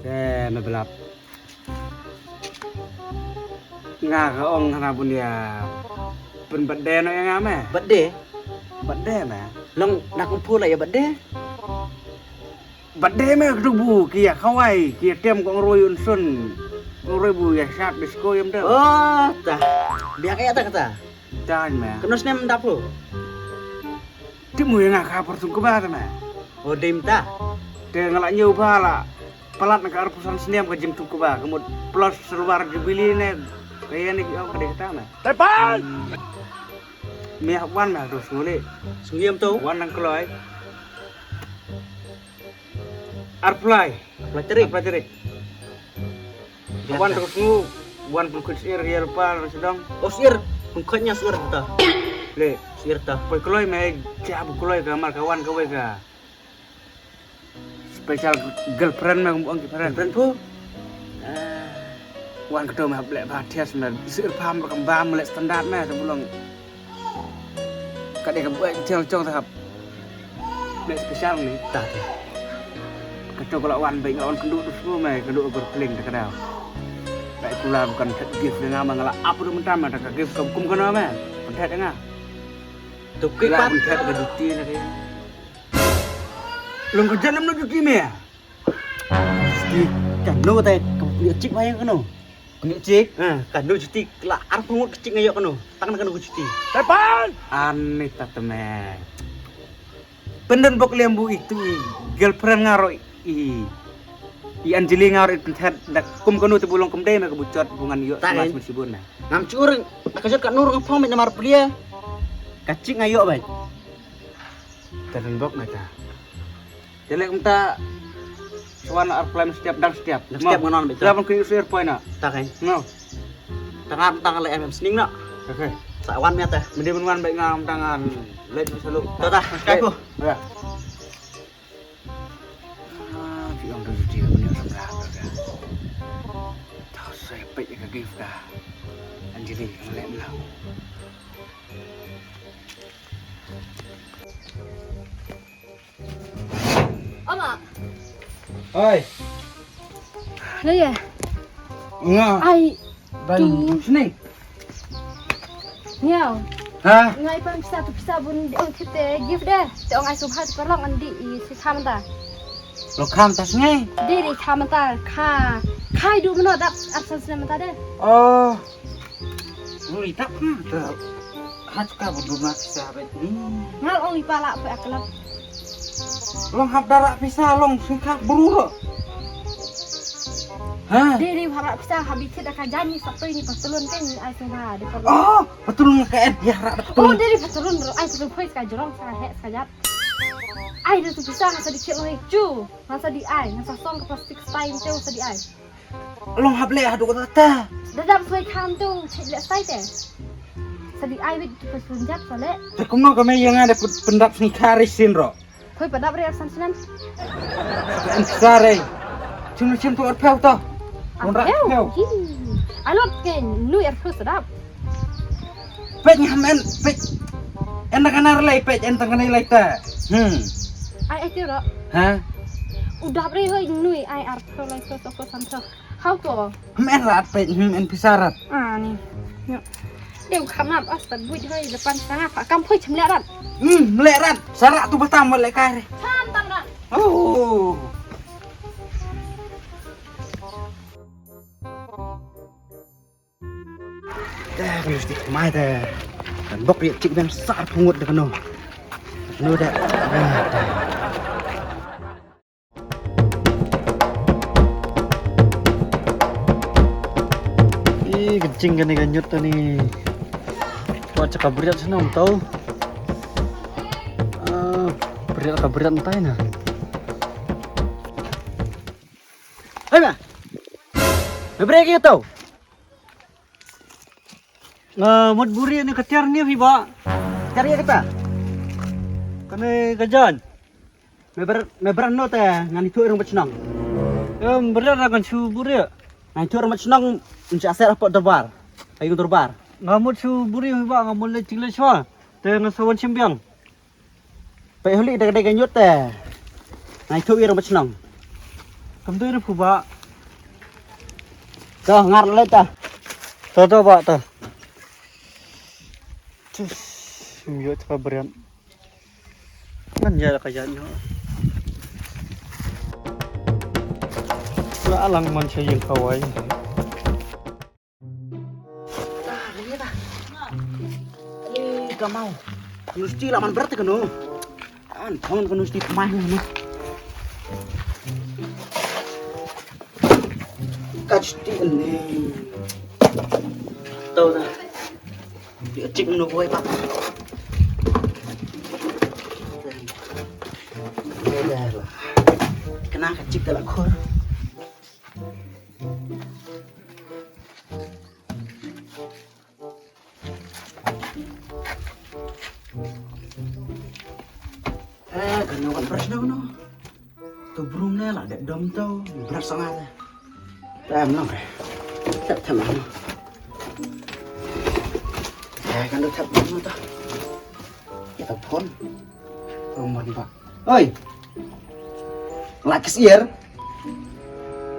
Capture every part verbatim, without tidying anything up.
Eh, me belap. Nga ka ong hana bun ïa pynbyrthday noh ïa nga me. Birthday? Birthday me. Long na kum phu la ïa birthday? Birthday me ka duk bu ki ïa khawai ki ïa tem ko ngroi unsun. Ngroi bu ïa shat disco ïa mdem. Oh, ta. Biang ïa ta kata. Tan me. Kano snem dap phu? Ti mu ïa nga ka por sung kaba ta me. Oh, dim ta. Te nga la ñiew ba la palat na ka arphew san snem ka jingtuk kaba ka mut plus silver jubilee ne. Ka ïa ni ki ong ka dei kata me. Tepan! Me hap wan me ha tu snguli. Snguli am tu? Wan nang kloi. Arphew lai. Arphew lai tarik. Arphew lai tarik. Wan tu sngu. Wan pun kut sir ïa rupa sedang. Oh, sir. Pun kut nya sir ta. Le. Sir ta. Poi kloi me ja bu kloi ka mar ka wan ka wei ka. Special girlfriend me kum ong ki friend. Girlfriend phu? Wan kato me hap leh ba thias me sir pham ba kam ba me leh standard me to bulong. Ka dei ka buai thiang chong ta hap. Leh special ni ta te. Kato ka la wan ba nga wan kendu tu semua me kendu girlfriend ta ka dau. Ba kula bukan gift dengan me nga la ap tu mentang me ta ka gift kum kum kano me. Pentet nga. Tu kipat. Pentet ka duty na kaya. Long ka janam na duty me. Sti, kano te ka puni chik mai kano? Puni chik? Ha, kano chik la arphew ngut chik ngayo kano. Tang na kano chik. Tepan! Ani ta te me. Pendon bok lembu itu i girlfriend nga ro i. I Anjali nga ro i penthet da kum kano te bulong kum dei me ka buchot bungan yo. Tang mas en. Sibun na. Ngam chur. Ka jot ka nur ngam phong me namar plia. Ka chik ngayo bai. Tadin bok mata. Jelek mata. Suan ar plam setiap dang setiap. Dang setiap nganon beta. Dah pun kini sir poin na. Tak kan? No. Tangan tangan le em sning na. Okay. Sa wan mata. Mending wan baik ngam tangan. Lek selalu. Tata, kai ko. Ya. Ah, phi ong dang juti ka pynïoh sngewbha ka. Tau sa ïa peit ïa ka gift ka. Anjali, ka leh mlaw. Oma. Oi. Leh ïa. Nga. Ai. Ban tu. Sini. Ngiaw. Ha? Ngai pan pisa tu pisa bun de ong kite gift de. Te ong ai subha tu perlong andi i si khamta. Lo khamta sngai. Diri khamta kha. Khai du meno dap arsan snem ta de. Oh. Ui, dap khamta. Hachka bun duna pisa bet ni. Ngal ong i pala pe aklap. Long hap dara pisa long singkha bru ro. Ha? Diri hara pisa habi thit aka jani sapoi ni patulun kan ni ai sungha de patulun. Oh, patulun ka et ya hara patulun. Oh, diri patulun ro ai patulun khoi ska jorong ska he ska jat. Ai de tu pisa ngasa di khit loi chu. Ngasa di ai, ngasa song ka plastik stai te ngasa di ai. Long hap le hadu kata ta. Dadam soi kham tu thit le stai te. Sa di ai wit tu patulun jat sa le. Te kumno ka me yang ada pendap singkha risin ro. Khoi padap re arsan snem. En sare. Chim chim tu arphew to. Mon rak arphew. Ai lot ke nu arphew sadap. Pet ngam en pet. En da kana lai pet en da kana lai ta. Hmm. Ai ai tiro. Ha? Udap re hoi nui ai arphew lai so so so san so. Hau to. Hm en rat peit, hm en pisa rat. Ah, ni. Yo. Deu kham ap as pat buit hoi depan sana pa kam phui chim le rat. Hm, le rat. Sarak tu batam le kai re. Cham tam rat. Oh. Eh, kano stik mai te. Kan bok ri chik ben sar pungut de kano. Kano de. Ih, ka jing kane ka ñiut tani. Wat cha ka briat sha nam tau. Ah, briat ka briat mynta na. Hei ba. Me briat ki tau. Nga mut buri ne ka tiar ne phi ba. Tiar ïa kata. Kane ka jan. Me ber, me ber no te ngan ithuh rang bachnong. Em, ber ra ngan shu buri. Ngan ithuh rang bachnong, ngan shu aser hapoh dorbar. Ayu dorbar. Nga mut shu buri phi ba, nga mut le ching le shwa. Te nga sa wan shim biang. Peit huli da ka dei ka ñiut te. Ngai thuh ïa rang bachnong. Kam dei ruh phu ba. To, ngar leh ta. To, to, ba, to. Tus, ym ïoh ta ka bret. Ngan ïa la ka ïa nyo. La alang man sha ïing kawai. Ta, ni ta. Ni ka mau. Nusti la man bret ka no. An thong ka nusti mai no. Ka chiti ni. Tau na. Dia cik no boy pa. Kena ka chik ka la khur. Eh, kan no kan brush no no. Tu broom ne la dep dom tu, brush sangat. Tem no. Tep tem no. Eh, kan tu tep no tu. Kita phone. Roman ba. Oi. Like is here.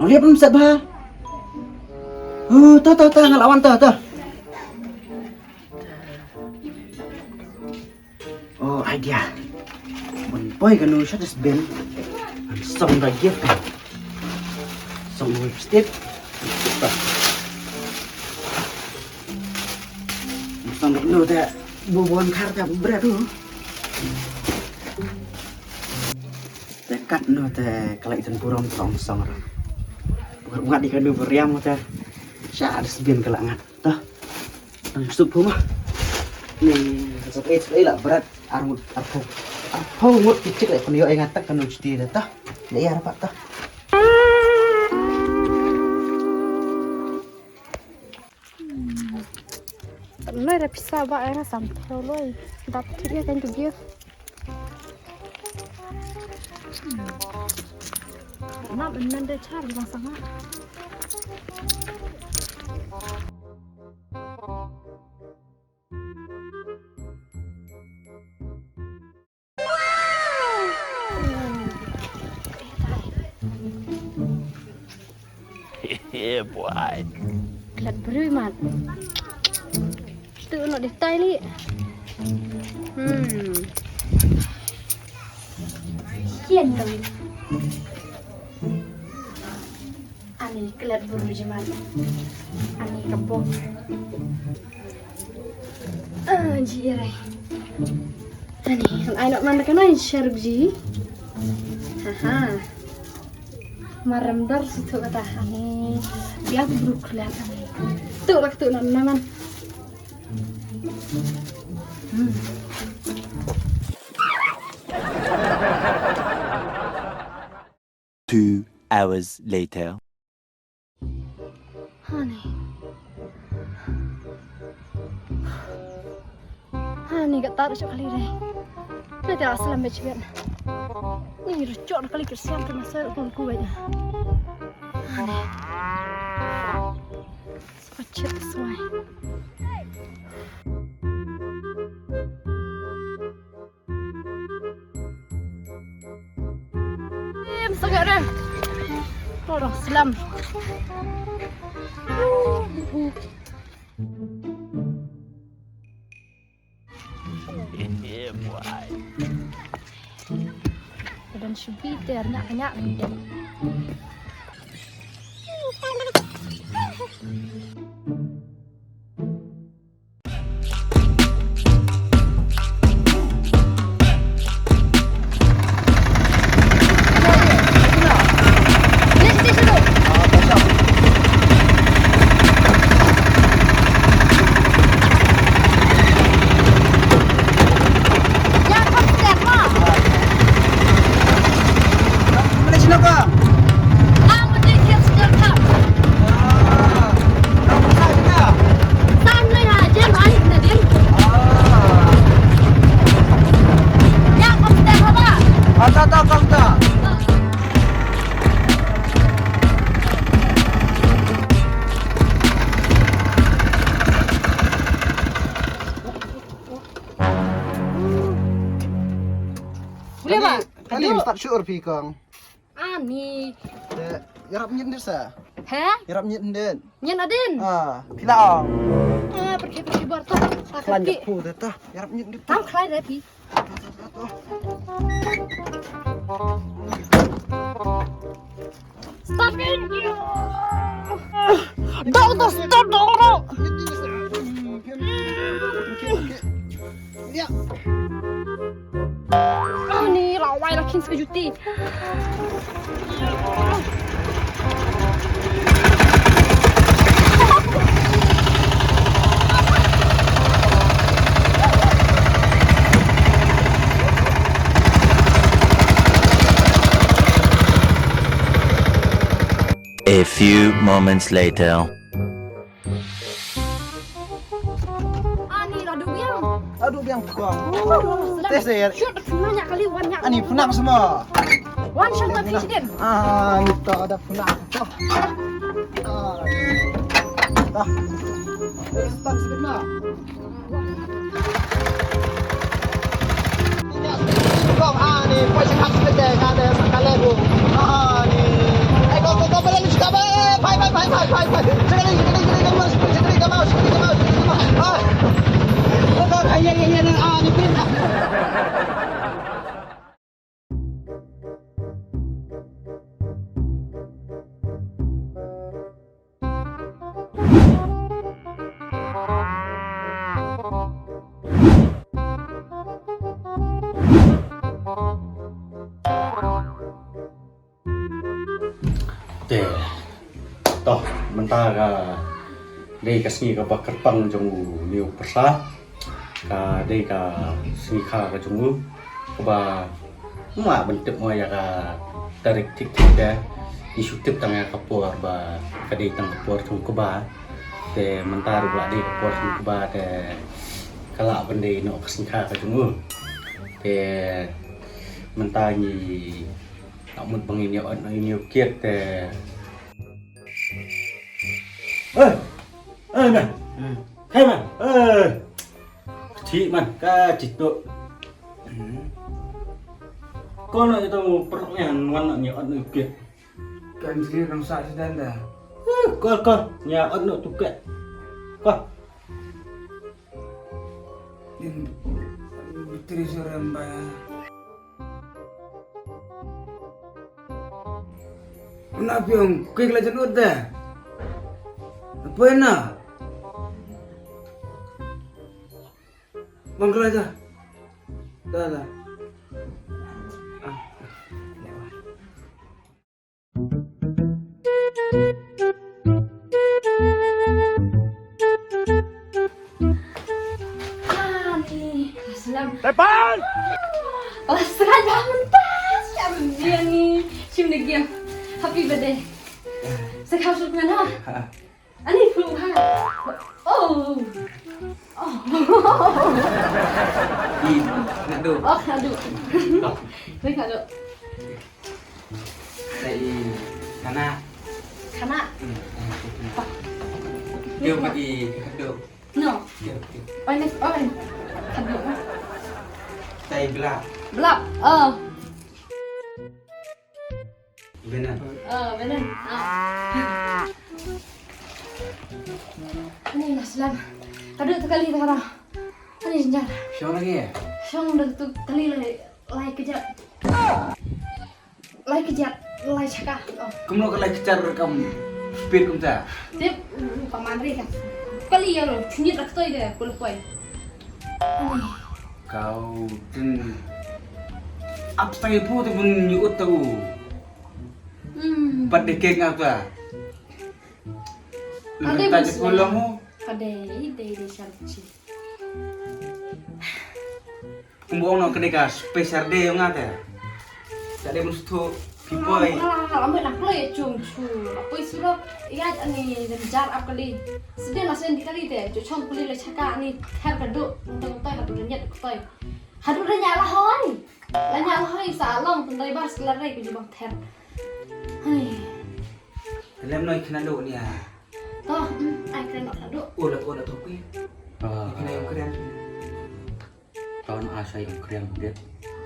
Ong ïa pun set ba. Oh, ta ta ta ngal awan ta ta. Oh, idea. Bun poi ka nu sha dustbin. An song da gift. Song lipstick. Song da nu da bu bon kar da bret tu. Te kat no te ka la iten burom tong song ra. Ngat di ka nu beriam te. Sha dustbin ka la ngat. Toh. Nang sup puma. Ni sop eh sop eh la bret armut arpho. Arpho ngut kicik la pun yo engat tak ka nu cuti te toh. Ya ya rapat toh. Tang noi da pisa ba ai na sam theo loi. Dap thik ïa kan tu gift. Nap en nan da char ba sanga. Yeah, boy. Klet briew mat. Tu no dei tai li. Hmm. Kien tu. Ani klet briew jimat. Ani ka bok. Ah, ji rai. Ani, an ai nok man ka nai sharuk ji. Haha. Maram dar situ kata ani. Biar briew klet ani. Tu lah tu nan nan. Hmm. Two hours later. Honey. Honey, ka tar chok kali dai. Mete aslam bech ben. Ni ru chok kali kersian ke masa kon ku bech. Honey. Suka chet suai. Em, sangat dah. Tolong selam. Dan shubi ter nyak nyak. Boleh, Mak? Kali, kali start sure phi kong. Ani. Ïarap ñiet ndit sa. He? Ïarap ñiet ndit. Ñiet adin. Ah, phi lah ong. Ah, pergi pergi bar tu. Klan japu de ta. Ïarap ñiet ndit. Tam khlai de phi. Start engine. Dau to start dau. Ani la wai la kin sa juti. A few moments later. Ani la duh biang. Aduh biang kong. Te se. Shoot, phi nanya kali wan nya. Ani phi nang semua. Wan shang ta phi sidin. Ah, ni to ada phi nang to. Ah. Dah. Stop sedikit mah. Te, to, mynta ka dei ka sngi kaba kyrpang jong u New Pyrsa. Ka dei ka sngi kha ka jong u kaba ma ban tip mo ïa ka tarik thik thik te. Ngi shu tip tang ïa ka por ba ka dei tang ka por jong u kba. Te mynta ruh la dei ka por jong u kba te ka lah ban dei noh ka sngi kha ka jong u. Te mynta ngi la mut ba ngin ïa ot noh ïa u kit te. Eh, eh, man. Hmm. Hey, man. Eh. Kecil, man. Ka citu. Hmm. Kau nak itu perutnya, nuan nak nyot nak ikut. Kan sini orang sak sedang dah. Eh, kau, kau. Nyot nak tukat. Kau. Din, betul seorang bayar. Una phi ong, kik la jynut de. Apoy na. Bang kala ja. Da, da. Ah. Ani, salam. Tepan! Oh, salam, dah mentas. Ya, dia ni. Shim lagi. Happy birthday. Sekarang sudah mana? Ha. Ani phu ha. Oh. Oh. Ih, nak duk. Oh, nak duk. Baik, nak duk. Sa i kana. Kana. Hmm. Dia bagi haduk. No. Dia, dia. Oi, next, oi. Haduk. Sa i belap. Belap. Oh. Benar. Oh, benar. Ah. Ani na slam. Kaduk tu kali tara. Ani jynjar. Shong lagi ya? Shong dah tu kali lai, lai kejap. Lai kejap, lai chaka. Oh. Kumno ka lai kejap kam speed kumta? Tip, paman ri kan. Kali ya lo, chunit rak toi deh, kul koi. Ani. Kau tin. Ap tangi pu tu pun nyut tu. Hmm. Pat deh kek ngau ta. Ada yang pulang mu. Ada, ide, ide, sharchi. Kumbu ong no kene ka special day ong ate. Tade mustu pipoi. Ala, ala, ambe nak play chung chu. Apoi sura ya ani dan jar ap kali. Sedih lah sen di kali te. Chu chong kali le chaka ani ther ka duk. Untung utai ka duk nyet kutai. Hadu re nya la hoi. La nya la hoi sa long pun dai bar sekolah re ku jubang ther. Hai. Lem noi kena duk ni ah. To, hmm, ai kena nok kena duk. Oh, la ko la to kui. Ah. Kena yang keren. Ton asai yang keren dia.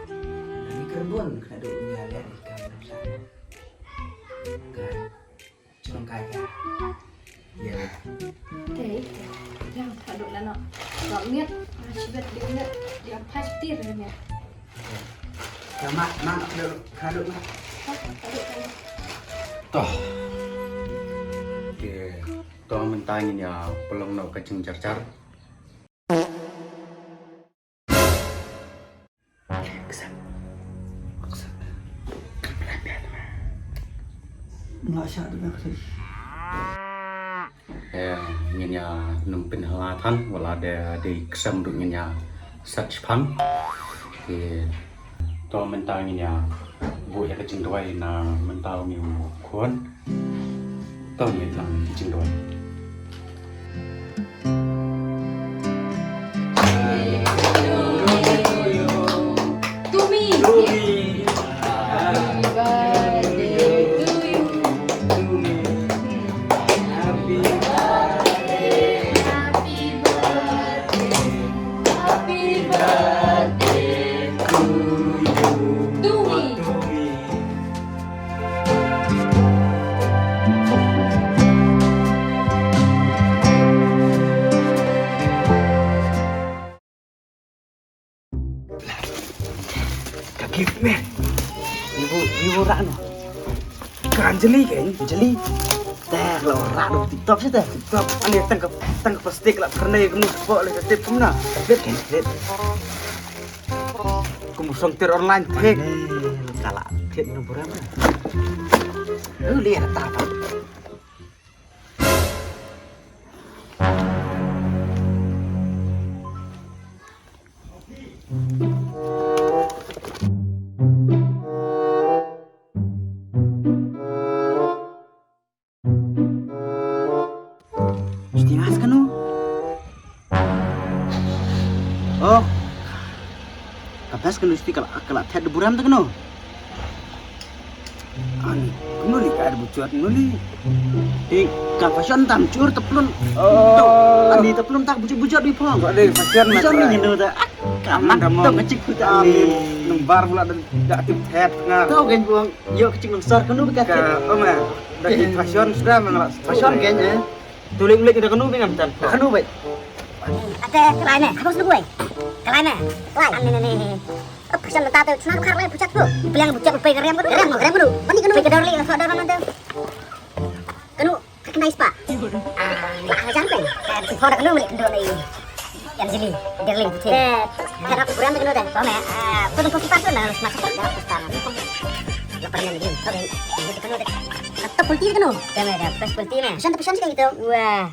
Ni keren duan kena duk ni ah, lihat ni kan. Ka, chnong kai ka. Ye. Te, yang tha duk lano. Dua minit, ah, shibit dua minit, dia pas tir ne. Ka ma, ma, ka duk, ka duk ma. Hah, ka duk, ka duk. Toh. Te, toh mynta ngin ïa pynlong noh ka jingjarjar. Nga sha da ka. Eh, ngin ïa nym pynhla than, wala da dei ksem ruh ngin ïa sat shipang. Eh, to mynta ngin ïa buh ïa ka jingduwai na mynta u khun. To ngin ïa lang jingduwai. To me. To me. Happy birthday to you. To me. Happy birthday. Happy birthday. Happy birthday to you. To me. To me. Ka gift me. Ibu, ibu rano. Ka Anjali kan, Anjali. Teh, lo rano TikTok sih teh. TikTok, ani tang ka, tang ka plastik la pernah kamu sepok le tip kamu na. Lihat kan, lihat. Kamu songtir online teh. Kala, lihat nomor apa? Lu lihat apa? Mesti mas kanu. Oh. Ka best kanu mesti kala, kala thet de buram te kanu. Ani, kanu li ka de buchot kanu li. Ding, ka fashion tam chur teplun. Oh. Ani teplun tak buchot buchot di phong. Kok ding fashion buchot ni kanu ta. Kamat dong kecik tu ta ani. Nung bar pula da tip thet nga. Tau kan buang. Yo kecik nung sar kanu ka thet. Ka, oh ma. Da tip fashion sudah mengelak. Fashion kan eh. Tulik ulik kita kanu bingan tan. Kanu baik. Ate kalai ne, hapus lu gue. Kalai ne. Kalai. Ane ne ne. Ap pesan mata tu, sana kar lai pucat tu. Pilihan pucat upai keriam kanu. Keriam kanu. Mani kanu. Upai kedor li, kedor nanti. Kanu, kena ispa. Ah, jangan pen. Kau dah kanu meli kedor lai. Yang sini, darling putih. Eh, harap kurang kanu dah. Kau meh, ah, kau tempat kita tu nah, harus masuk dah pusat. Lepas ni lagi. Oke, ini kanu dah. Atau pulti kanu. Kau meh dah, pas pulti meh. Pesan tu pesan sih gitu. Wah.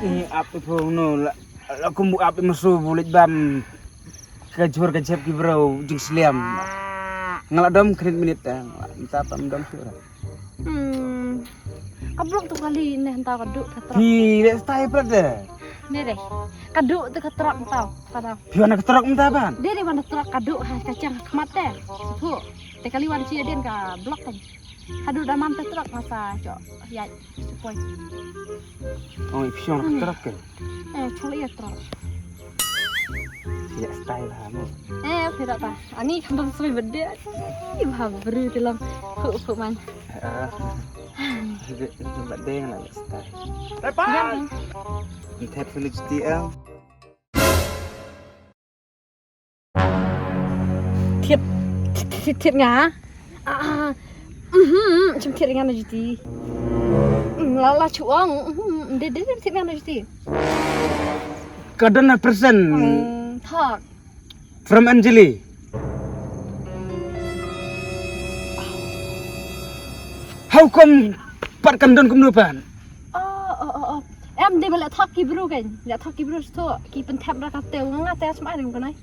Ni ap ipung no la, la kum bu ap i masu bu leit bam ka jhur ka jhep ki bro jingsliam. Nga la dom khyndiat minit ta, mynta pam dom shuh ra. Hmm. Ka blok tu kali ne hynta ka duk ka trok. Hi, leh stai prat de. Ne re. Ka duk tu ka trok hynta, ka duk. Phi wan ka trok mynta ban? De re wan ka trok ka duk ha ka chang khmat te. Sephu. Te kali wan chi den ka blok te. Ka duk da man te trok masa chok. Ya, sepoi. Oh, phi wan ka trok ke? Eh, chol ïa trok. Ïa style ha mo. Eh, phi da ta. Ani kham da soi bede. Ih, bha bru ti long. Khu khu man. Ah. Bede bede la style. Lepas. Ni thep sini juti em. Thied, thied, thied, thied nga. Ah, ah. Mhm, chim thied nga na juti. Mm, la, la chuang. Mhm, de, de, de, thied nga na juti. Ka don na present. Mm, thok. From Anjali. How come pat kan don kumno pat? Oh, oh, oh, oh. Kam dei ba la thok ki bru kan. La thok ki bru sto ki pynthep ra ka te nga te sma ring kanai.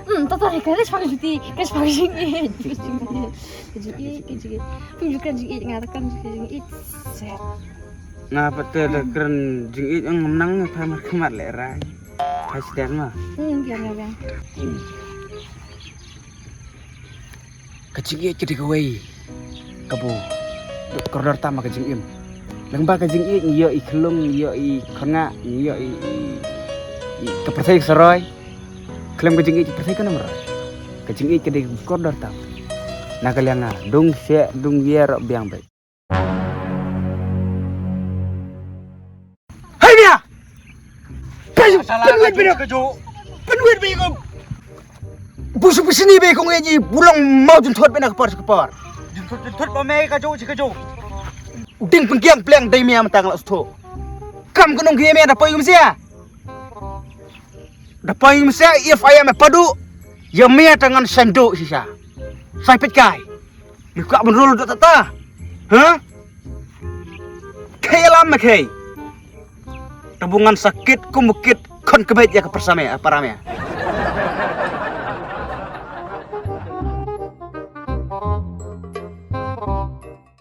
Hmm, tata ka le chwa juti, ka chwa jing i. Jing i, jing i. Pung ju kan jing i nga ta kan jing i. Set. Nga pat te da kren jing i ang nang ne pha mar khmat le rai. Hai sdang ma. Hmm, biang biang. Ka jingïeit ka dei kawei kaba kordor tam ha ka jingim. Lyngba ka jingïeit ngi ïoh i khlung, ngi ïoh i khongah, ngi ïoh i, i, i ka pyrthei ka sa roi. Khlem ka jingïeit ka pyrthei kan ym roi. Ka jingïeit ka dei kaba kordor tam. Na ka liang nga, dung seh, dung ïer, biang beit. Hai mia! Pynwit bina ka ju. Pynwit bina ka ju. Busu busini be kong eji bulong mau jun thot bina ka por ka por. Jun thot jun thot ba me ka ju chi ka ju. Ding pengkiang pleng dai mia matang la sto. Kam kenong ki mia da poi um sia. Da poi um sia if I am a padu. Ya mia tangan sendo sisa. Sai pet kai. Mi kwah ban rul dot tata. Ha? Khei alam me khei. Te bu ngan sakit kum bukit khon kebet ya ka persame, para me.